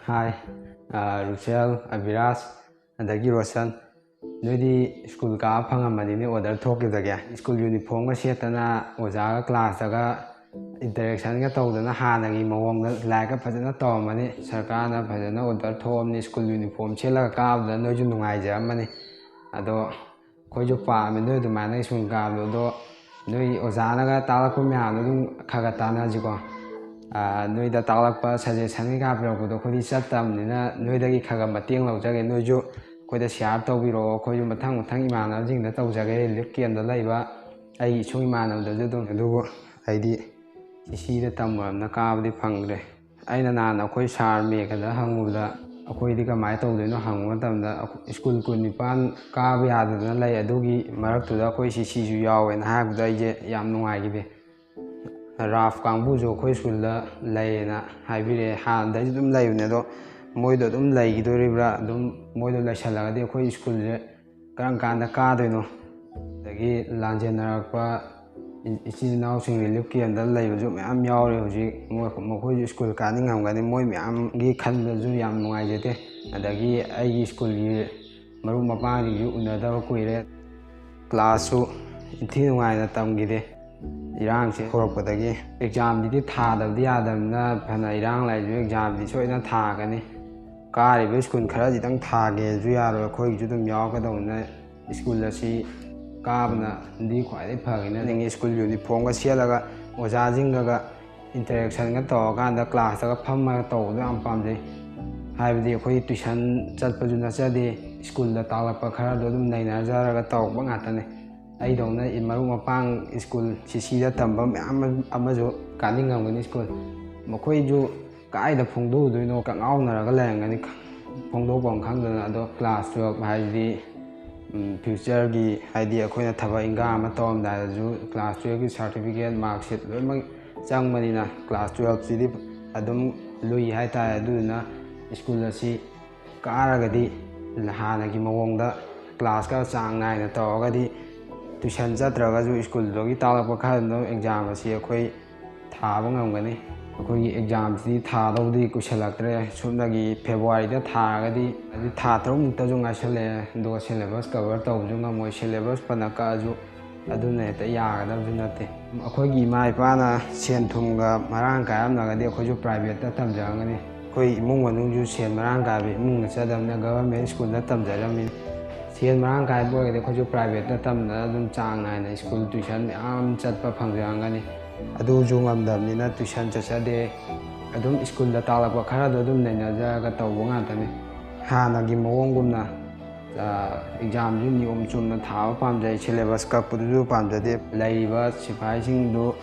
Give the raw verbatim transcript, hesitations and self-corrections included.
ꯍꯥꯏ, ꯑ, ꯔꯨꯆꯦꯜ, ꯑꯕꯤꯔꯥꯖ, ꯑꯗꯒꯤ ꯔꯣꯁꯟ, ꯅꯣꯏꯗꯤ ꯁ꯭ꯀꯨꯜ ꯀꯥꯕ ꯐꯪꯉꯝꯃꯅꯤꯅꯦ ꯑꯣꯔꯗꯔ ꯊꯣꯛꯈꯤꯕꯗꯒꯤ꯫ ꯁ꯭ꯀꯨꯜ ꯌꯨꯅꯤꯐꯣꯔꯝꯒ ꯁꯦꯠꯇꯅ ꯑꯣꯖꯥꯒ ꯀ꯭ꯂꯥꯁꯇꯒ ꯏꯟꯇꯔꯦꯛꯁꯟꯒ ꯇꯧꯗꯅ ꯍꯥꯟꯅꯒꯤ ꯃꯑꯣꯡꯗ ꯂꯥꯏꯔꯤꯛꯀ ꯐꯖꯅ ꯇꯧꯔꯝꯃꯅꯤ꯫ ꯁꯔꯀꯥꯔꯅ ꯐꯖꯅ ꯑꯣꯔꯗꯔ ꯊꯣꯛꯑꯕꯅꯤ, ꯁ꯭ꯀꯨꯜ ꯌꯨꯅꯤꯐꯣꯔꯝ ꯁꯦꯠꯂꯒ ꯀꯥꯕꯗ ꯅꯣꯏꯁꯨ ꯅꯨꯡꯉꯥꯏꯖꯔꯝꯃꯅꯤ꯫ ꯑꯗꯣ ꯑꯩꯈꯣꯏꯁꯨ ꯄꯥꯝꯃꯦ ꯅꯣꯏ ꯑꯗꯨꯃꯥꯏꯅ ꯁ꯭ꯀꯨꯜ ꯀꯥꯕꯗꯣ꯫ ꯑꯗꯣ ꯅꯣꯏ ꯑꯣꯖꯥꯅꯒ ꯇꯥꯛꯂꯛꯄ ꯃꯌꯥꯝꯗꯣ ꯑꯗꯨꯝ ꯈꯔ ꯈꯔ ꯇꯥꯟꯅꯁꯤꯀꯣ꯫ ꯑꯥ, ꯅꯣꯏꯗ ꯇꯥꯛꯂꯛꯄ ꯁꯖꯦꯁꯟ ꯀꯩꯀꯥ ꯄꯤꯔꯛꯄꯗꯣ ꯑꯩꯈꯣꯏꯗꯤ ꯆꯠꯇꯕꯅꯤꯅ ꯅꯣꯏꯗꯒꯤ ꯈꯔ ꯈꯔ ꯃꯇꯦꯡ ꯂꯧꯖꯒꯦ꯫ ꯅꯣꯏꯁꯨ ꯑꯩꯈꯣꯏꯗ ꯁꯤꯌꯥꯔ ꯇꯧꯕꯤꯔꯛꯑꯣ꯫ ꯑꯩꯈꯣꯏꯁꯨ ꯃꯊꯪ ꯃꯊꯪ ꯏꯃꯥꯟꯅꯕꯁꯤꯡꯗ ꯇꯧꯖꯒꯦ, ꯔꯤꯂꯤꯐ ꯀꯦꯝꯗ ꯂꯩꯕ ꯑꯩꯒꯤ ꯏꯁꯨꯡ ꯏꯃꯥꯟꯅꯕꯗꯁꯨ ꯑꯗꯨꯝ꯫ ꯑꯗꯨꯕꯨ ꯑꯩꯗꯤ ꯁꯤꯁꯤꯗ ꯇꯝꯃꯨꯔꯕꯅ ꯀꯥꯕꯗꯤ ꯐꯪꯗ꯭ꯔꯦ꯫ ꯑꯩꯅ ꯅꯍꯥꯟ ꯑꯩꯈꯣꯏ ꯁꯥꯔ ꯃꯦꯘꯗ ꯍꯪꯉꯨꯕꯗ, ꯑꯩꯈꯣꯏꯗꯤ ꯀꯃꯥꯏꯅ ꯇꯧꯗꯣꯏꯅꯣ ꯍꯪꯕ ꯃꯇꯝꯗ, ꯑꯩꯈꯣꯏ ꯁ꯭ꯀꯨꯜ ꯀꯨꯟ ꯅꯤꯄꯥꯟ ꯀꯥꯕ ꯌꯥꯗꯗꯅ ꯂꯩ, ꯑꯗꯨꯒꯤ ꯃꯔꯛꯇꯨꯗ ꯑꯩꯈꯣꯏ ꯁꯤꯁꯤꯁꯨ ꯌꯥꯎꯋꯦꯅ ꯍꯥꯏꯕꯗ ꯑꯩꯁꯦ ꯌꯥꯝ ꯅꯨꯡꯉꯥꯏꯈꯤꯗꯦ꯫ ꯔꯥꯐ ꯀꯥꯡꯕꯨꯁꯨ ꯑꯩꯈꯣꯏ ꯁ꯭ꯀꯨꯜꯗ ꯂꯩꯌꯦꯅ ꯍꯥꯏꯕꯤꯔꯛꯑꯦ꯫ ꯍꯥꯟꯅꯗꯩꯁꯨ ꯑꯗꯨꯝ ꯂꯩꯕꯅꯦ, ꯑꯗꯣ ꯃꯣꯏꯗꯣ ꯑꯗꯨꯝ ꯂꯩꯈꯤꯗꯣꯔꯤꯕ꯭ꯔꯥ, ꯑꯗꯨꯝ ꯃꯣꯏꯗꯣ ꯂꯩꯁꯜꯂꯒꯗꯤ ꯑꯩꯈꯣꯏ ꯁ꯭ꯀꯨꯜꯁꯦ ꯀꯔꯝ ꯀꯥꯟꯗ ꯀꯥꯗꯣꯏꯅꯣ? ꯑꯗꯒꯤ ꯂꯥꯟꯖꯦꯟꯅꯔꯛꯄ ꯏ-, ꯏꯆꯤꯜ ꯏꯅꯥꯎꯁꯤꯡ ꯔꯤꯂꯤꯐ ꯀꯦꯝꯗ ꯂꯩꯕꯁꯨ ꯃꯌꯥꯝ ꯌꯥꯎꯔꯤ ꯍꯧꯖꯤꯛ꯫ ꯃꯣꯏ, ꯃꯈꯣꯏꯁꯨ ꯁ꯭ꯀꯨꯜ ꯀꯥꯅꯤꯡꯉꯝꯒꯅꯤ꯫ ꯃꯣꯏ ꯃꯌꯥꯝꯒꯤ ꯈꯟꯕꯗꯁꯨ ꯌꯥꯝ ꯅꯨꯡꯉꯥꯏꯖꯗꯦ꯫ ꯑꯗꯒꯤ ꯑꯩꯒꯤ ꯁ꯭ꯀꯨꯜꯒꯤ ꯃꯔꯨꯞ ꯃꯄꯥꯡꯁꯤꯡꯁꯨ ꯎꯅꯗꯕ ꯀꯨꯏꯔꯦ꯫ ꯀ꯭ꯂꯥꯁꯁꯨ ꯏꯟꯊꯤ ꯅꯨꯡꯉꯥꯏꯅ ꯇꯝꯈꯤꯗꯦ꯫ ꯏꯔꯥꯡꯁꯦ ꯍꯧꯔꯛꯄꯗꯒꯤ ꯑꯦꯛꯖꯥꯝꯁꯤꯗꯤ ꯊꯥꯗꯕꯗꯤ ꯌꯥꯗꯕꯅꯤꯅ, ꯐꯅ ꯏꯔꯥꯡ ꯂꯩꯔꯁꯨ ꯑꯦꯛꯖꯥꯝꯗꯤ ꯁꯣꯏꯗꯅ ꯊꯥꯒꯅꯤ꯫ ꯀꯥꯔꯤꯕ ꯁ꯭ꯀꯨꯜ ꯈꯔꯁꯤꯗꯪ ꯊꯥꯒꯦꯁꯨ ꯌꯥꯔꯣꯏ, ꯑꯩꯈꯣꯏꯒꯤꯁꯨ ꯑꯗꯨꯝ ꯌꯥꯎꯔꯛꯀꯗꯧꯅꯤꯅ ꯁ꯭ꯀꯨꯜ ꯑꯁꯤ ꯀꯥꯕꯅꯗꯤ ꯈ꯭ꯋꯥꯏꯗꯒꯤ ꯐꯒꯅꯤ꯫ ꯅꯤꯡꯉꯤ ꯁ꯭ꯀꯨꯜ ꯌꯨꯅꯤꯐꯣꯔꯝꯒ ꯁꯦꯠꯂꯒ ꯑꯣꯖꯥꯁꯤꯡꯒꯒ ꯏꯟꯇꯔꯦꯛꯁꯟꯒ ꯇꯧꯔꯀꯥꯟꯗ ꯀ꯭ꯂꯥꯁꯇꯒ ꯐꯝꯃꯒ ꯇꯧꯕꯗꯣ ꯌꯥꯝ ꯄꯥꯝꯖꯩ꯫ ꯍꯥꯏꯕꯗꯤ ꯑꯩꯈꯣꯏ ꯇ꯭ꯌꯨꯁꯟ ꯆꯠꯄꯁꯨ ꯅꯠꯆꯗꯦ, ꯁ꯭ꯀꯨꯜꯗ ꯇꯥꯛꯂꯛꯄ ꯈꯔꯗꯣ ꯑꯗꯨꯝ ꯅꯩꯅꯖꯔꯒ ꯇꯧꯔꯛꯄ ꯉꯥꯛꯇꯅꯦ꯫ ꯑꯩꯗꯧꯅ ꯏ-, ꯃꯔꯨꯞ ꯃꯄꯥꯡ ꯁ꯭ꯀꯨꯜ ꯁꯤꯁꯤꯗ ꯇꯝꯕ ꯃꯌꯥꯝ ꯑꯃ-, ꯑꯃꯁꯨ ꯀꯥꯅꯤꯡꯉꯝꯒꯅꯤ ꯁ꯭ꯀꯨꯜ꯫ ꯃꯈꯣꯏꯁꯨ ꯀꯥꯏꯗ ꯐꯣꯡꯗꯣꯛꯎꯗꯣꯏꯅꯣ ꯀꯉꯥꯎꯅꯔꯒ ꯂꯩꯔꯝꯒꯅꯤ, ꯐꯣꯡꯗꯣꯛꯐꯝ ꯈꯪꯗꯅ꯫ ꯑꯗꯣ ꯀ꯭ꯂꯥꯁ ꯇꯨꯌꯦꯜꯞ ꯍꯥꯏꯁꯤꯗꯤ, ꯎꯝ, ꯐ꯭ꯌꯨꯆꯔꯒꯤ, ꯍꯥꯏꯗꯤ ꯑꯩꯈꯣꯏꯅ ꯊꯕꯛ ꯏꯟꯈꯥꯡ ꯑꯃ ꯇꯧꯔꯝꯗꯥꯏꯗꯁꯨ ꯀ꯭ꯂꯥꯁ ꯇꯨꯌꯦꯜꯞꯀꯤ ꯁꯥꯔꯇꯤꯐꯤꯀꯦꯠ, ꯃꯥꯔꯛꯁꯤꯠ ꯂꯣꯏꯅꯃꯛ ꯆꯪꯕꯅꯤꯅ ꯀ꯭ꯂꯥꯁ ꯇꯨꯌꯦꯜꯞꯁꯤꯗꯤ ꯑꯗꯨꯝ ꯂꯨꯏ ꯍꯥꯏꯇꯥꯔꯦ꯫ ꯑꯗꯨꯗꯨꯅ ꯁ꯭ꯀꯨꯜ ꯑꯁꯤ ꯀꯥꯔꯒꯗꯤ ꯍꯥꯟꯅꯒꯤ ꯃꯑꯣꯡꯗ ꯀ꯭ꯂꯥꯁꯀ ꯆꯥꯡ ꯅꯥꯏꯅ ꯇꯧꯔꯒꯗꯤ, ꯇ꯭ꯌꯨꯁꯟ ꯆꯠꯇ꯭ꯔꯒꯁꯨ ꯁ꯭ꯀꯨꯜꯗꯨꯒꯤ ꯇꯥꯛꯂꯛꯄ ꯈꯔꯗꯨꯅ ꯑꯦꯛꯖꯥꯝ ꯑꯁꯤ ꯑꯩꯈꯣꯏ ꯊꯥꯕ ꯉꯝꯒꯅꯤ꯫ ꯑꯩꯈꯣꯏꯒꯤ ꯑꯦꯛꯖꯥꯝꯁꯤꯗꯤ ꯊꯥꯗꯧꯗꯤ ꯀꯨꯏꯁꯜꯂꯛꯇ꯭ꯔꯦ꯫ ꯁꯨꯞꯅꯒꯤ ꯐꯦꯕ꯭ꯔꯨꯋꯥꯔꯤꯗ ꯊꯥꯔꯒꯗꯤ, ꯑꯗꯨꯗꯤ ꯊꯥ ꯇꯔꯨꯛꯃꯨꯛꯇꯁꯨ ꯉꯥꯏꯁꯜꯂꯛꯑꯦ꯫ ꯑꯗꯨꯒ ꯁꯤꯂꯦꯕꯁ ꯀꯚꯔ ꯇꯧꯕꯁꯨ ꯉꯝꯃꯣꯏ꯫ ꯁꯤꯂꯦꯕꯁ ꯐꯅ ꯀꯛꯑꯁꯨ ꯑꯗꯨꯅ ꯍꯦꯛꯇ ꯌꯥꯒꯗꯕꯁꯨ ꯅꯠꯇꯦ꯫ ꯑꯩꯈꯣꯏꯒꯤ ꯏꯃꯥ ꯏꯄꯥꯅ ꯁꯦꯟ ꯊꯨꯝꯒ ꯃꯔꯥꯡ ꯀꯥꯏꯔꯝꯂꯒꯗꯤ ꯑꯩꯈꯣꯏꯁꯨ ꯄ꯭ꯔꯥꯏꯚꯦꯠꯇ ꯇꯝꯖꯔꯝꯒꯅꯤ꯫ ꯑꯩꯈꯣꯏ ꯏꯃꯨꯡ ꯃꯅꯨꯡꯁꯨ ꯁꯦꯟ ꯃꯔꯥꯡ ꯀꯥꯏꯕ ꯏꯃꯨꯡ ꯅꯠꯆꯗꯕꯅꯤꯅ ꯒꯚꯔꯟꯃꯦꯟ ꯁ꯭ꯀꯨꯜꯗ ꯇꯝꯖꯔꯝꯃꯤ꯫ ꯁꯦꯟ ꯃꯔꯥꯡ ꯀꯥꯏꯕ ꯑꯣꯏꯔꯒꯗꯤ ꯑꯩꯈꯣꯏꯁꯨ ꯄ꯭ꯔꯥꯏꯚꯦꯠꯇ ꯇꯝꯗꯅ ꯑꯗꯨꯝ ꯆꯥꯡ ꯅꯥꯏꯅ ꯁ꯭ꯀꯨꯜ ꯇ꯭ꯌꯨꯁꯟ ꯃꯌꯥꯝ ꯆꯠꯄ ꯐꯪꯖꯔꯝꯒꯅꯤ꯫ ꯑꯗꯨꯁꯨ ꯉꯝꯗꯕꯅꯤꯅ ꯇ꯭ꯌꯨꯁꯟ ꯆꯠꯆꯗꯦ꯫ ꯑꯗꯨꯝ ꯁ꯭ꯀꯨꯜꯗ ꯇꯥꯛꯂꯛꯄ ꯈꯔꯗꯣ ꯑꯗꯨꯝ ꯅꯩꯅꯖꯔꯒ ꯇꯧꯕ ꯉꯥꯛꯇꯅꯤ꯫ ꯍꯥꯟꯅꯒꯤ ꯃꯑꯣꯡꯒꯨꯝꯅ, ꯑ, ꯑꯦꯛꯖꯥꯝꯁꯨ ꯅꯤꯌꯣꯝ ꯆꯨꯝꯅ ꯊꯥꯕ ꯄꯥꯝꯖꯩ꯫ ꯁꯤꯂꯦꯕꯁ ꯀꯛꯄꯗꯨꯁꯨ ꯄꯥꯝꯖꯗꯦ꯫ ꯂꯩꯔꯤꯕ ꯁꯤꯐꯥꯏꯁꯤꯡꯗꯨ